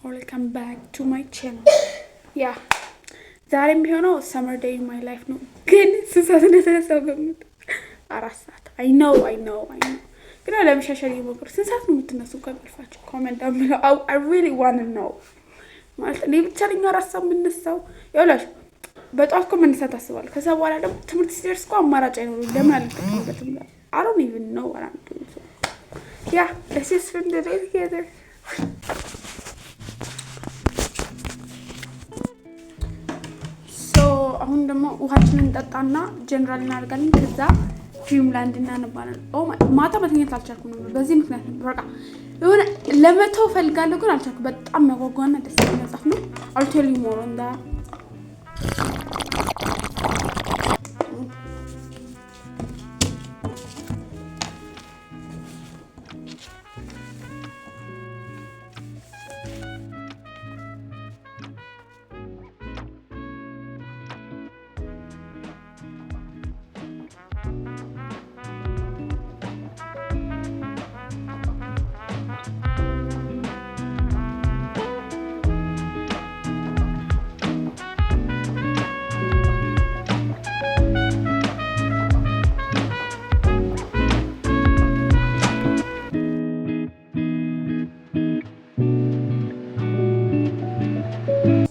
Welcome back to my channel. Yeah, ዛሬ የሚሆነው summer day my life ነው። ግን ስንት ሰዓት እንደተነሳሁ ገምቱ። 4 ሰዓት። I know, I know, I know። ግን ለመሻሻል እየሞከሩ። ስንት ሰዓት ነው የምትነሱ ከእንቅልፋችሁ? Comment down below. I really wanna know። ማለት እኔ ብቻ ነኝ 4 ሰዓት የምነሳው? ይኸውላችሁ በጠዋት እኮ መነሳት አስባለሁ። ከዛ በኋላ ደግሞ ትምህርት ሲደርስ እኮ አማራጭ አይኖርም። ለምን አልጠቀምበትም? I don't even know what I'm doing. So yeah, let's just spend the day together. So አሁን ደግሞ ውሃችንን እንጠጣና ጀነራል እናደርጋለን። ከዛ Dreamland እናነባለን። Oh ማታ መተኛት አልቻልኩም ነበር። በዚህ ምክንያት ነበር። በቃ የሆነ ለመተው ፈልጋለሁ ግን አልቻልኩም። በጣም የሚያጓጓና ደስ የሚል መጽሐፍ ነው። I'll tell you more on that.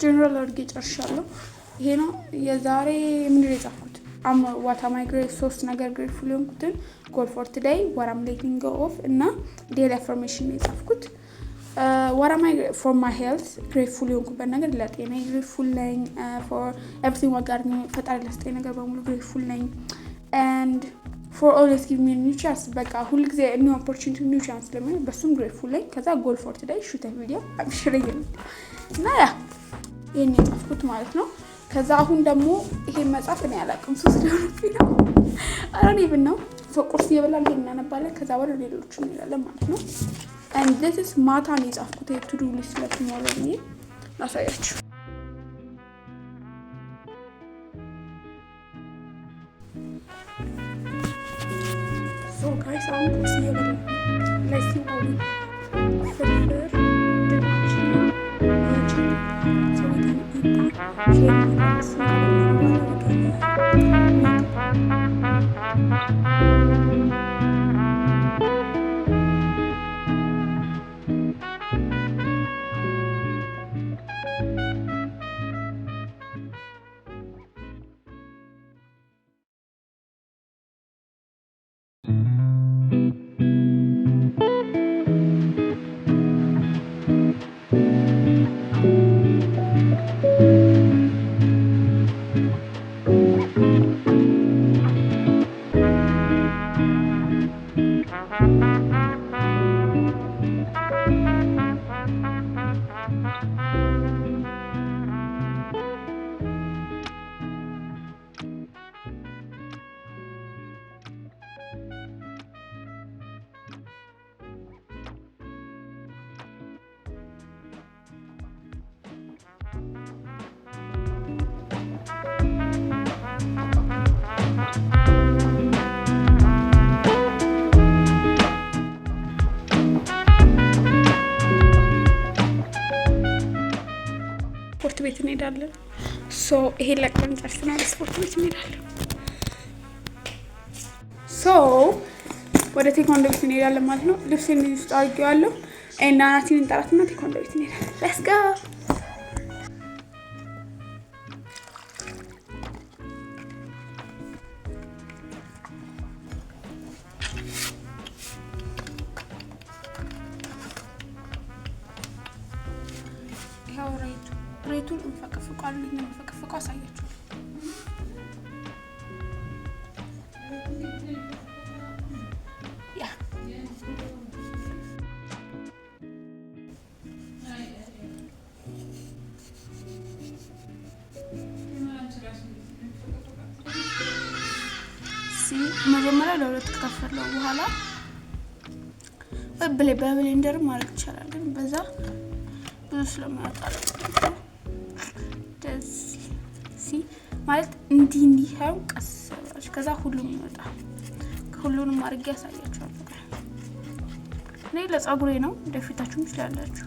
Journal አድርጌ ጨርሻለሁ። ይሄ ነው የዛሬ። ምንድን ነው የጻፍኩት? What am I ሶስት ነገር grateful የሆንኩትን፣ goal for today፣ what I'm letting go of እና daily affirmation ነው የጻፍኩት። What am I for my health grateful የሆንኩበት ነገር፣ ለጤና grateful ነኝ። For everything what God ፈጣሪ ለሰጠኝ ነገር በሙሉ grateful ነኝ። And for always give me new chance፣ በቃ ሁልጊዜ new opportunity, new chance ስለሚሆን በሱም grateful ነኝ። ከዛ goal for today, shoot video አብሽረኝ እና yeah፣ ይህን የጻፍኩት ማለት ነው። ከዛ አሁን ደግሞ ይሄን መጽሐፍ እኔ አላውቅም፣ ሱስ ሊሆንብኝ ነው። I don't even know። ቁርስ እየበላን ይሄን እናነባለን። ከዛ በኋላ ሌሎቹ እንሄዳለን ማለት ነው። And this is ማታ ነው የጻፍኩት to do list ለ tomorrow ብዬ፣ ላሳያችሁ። So guys፣ አሁን ቁርስ እየበላን ነው። Let's see what we ፍርፍር፣ ድንችና so we can eat that. Share እሱን ከበላን በኋላ ስፖርት ቤት እንሄዳለን። So ይሄ ለቀን ጨርሰናል። ስፖርት ቤት እንሄዳለን። So ወደ ቴኳንዶ ቤት እንሄዳለን ማለት ነው። ልብሴን ውስጥ አድርጌዋለሁ እና ናቲን እንጠራትና ቴኳንዶ ቤት እንሄዳለን። Let's go። ይኸው ሬቱን እንፈቀፍቀዋለን። እንዴት ነው የምንፈቀፍቀው? አሳያችኋለሁ። Yeah፣ መጀመሪያ ለሁለት ከከፈለው በኋላ በ blender ማድረግ ይቻላል፣ ግን በዛ ብዙ ስለማያወጣ ደዚህ ማለት እንዲህ እንዲህ ሳይሆን ቀስ ብላችሁ፣ ከዛ ሁሉም ይወጣል። ሁሉንም አድርጌ ያሳያችኋለሁ። እኔ ለጸጉሬ ነው፣ እንደፊታችሁም ትችላላችሁ።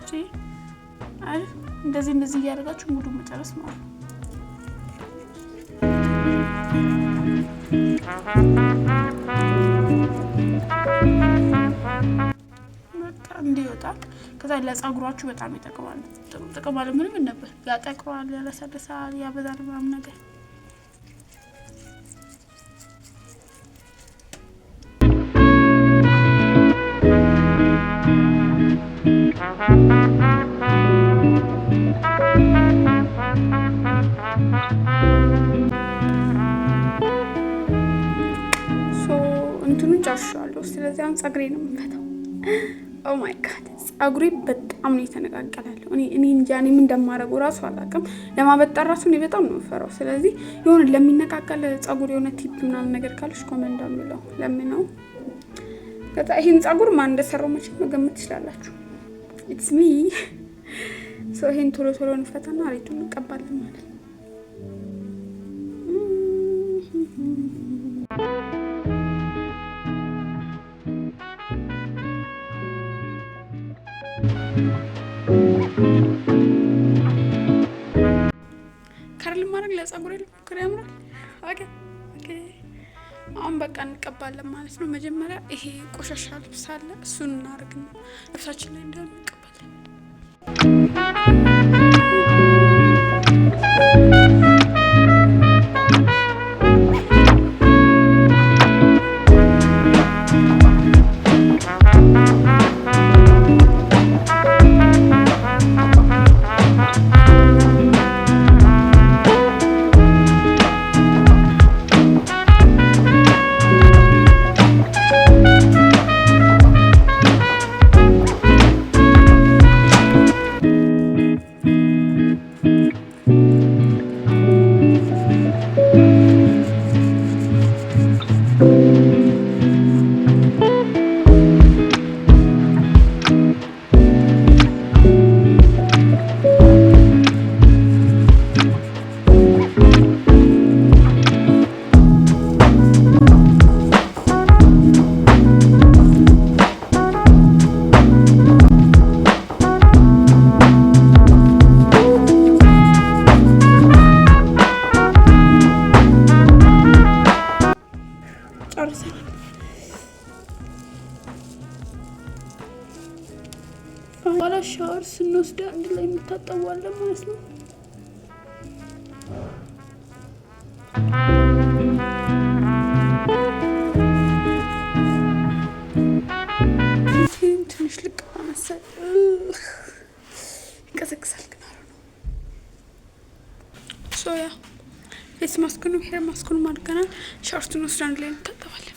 አይደል? እንደዚህ እንደዚህ እያደረጋችሁ ሙሉ መጨረስ ማለት ነው። በቃ እንዲወጣል። ከዛ ለጸጉሯችሁ በጣም ይጠቅማል። ጥቅም አለ። ምንም ነበር ያጠቅረዋል፣ ያለሰልሳል፣ ያበዛል ምናምን ነገር። እንትኑን ጨርሻለሁ። ስለዚህ አሁን ጸጉሬ ነው የምፈታው። Oh my God፣ ጸጉሬ በጣም ነው የተነቃቀላለው። እኔ እንጃ እኔ ምን እንደማደርገው እራሱ አላውቅም። ለማበጠር ራሱ እኔ በጣም ነው የምፈራው። ስለዚህ የሆነ ለሚነቃቀል ጸጉር የሆነ tip ምናምን ነገር ካለሽ comment የሚለው ለምን ነው። ከዛ ይሄን ጸጉር ማን እንደሰራው መቼም መገመት ትችላላችሁ። It's me. So ይሄን ቶሎ ቶሎ እንፈታና ሬቱን እንቀባለን ማለት ነው። Curl ማድረግ ለጸጉሬ ልሞክር፣ ያምራል። Okay፣ አሁን በቃ እንቀባለን ማለት ነው። መጀመሪያ ይሄ ቆሻሻ ልብስ አለ፣ እሱን እናደርግና ልብሳችን ላይ እንዳለ እንቀባለን። ጨርሰናል። በኋላ ሻወር ስንወስድ አንድ ላይ እንታጠበዋለን ማለት ነው። ትንሽ ልቀባ መሰል ይንቀሰቅሳል፣ ግን አረ ነው። So yeah, face mask ኡንም hair mask ኡንም አድርገናል። ሻወር ስንወስድ አንድ ላይ እንታጠባለን።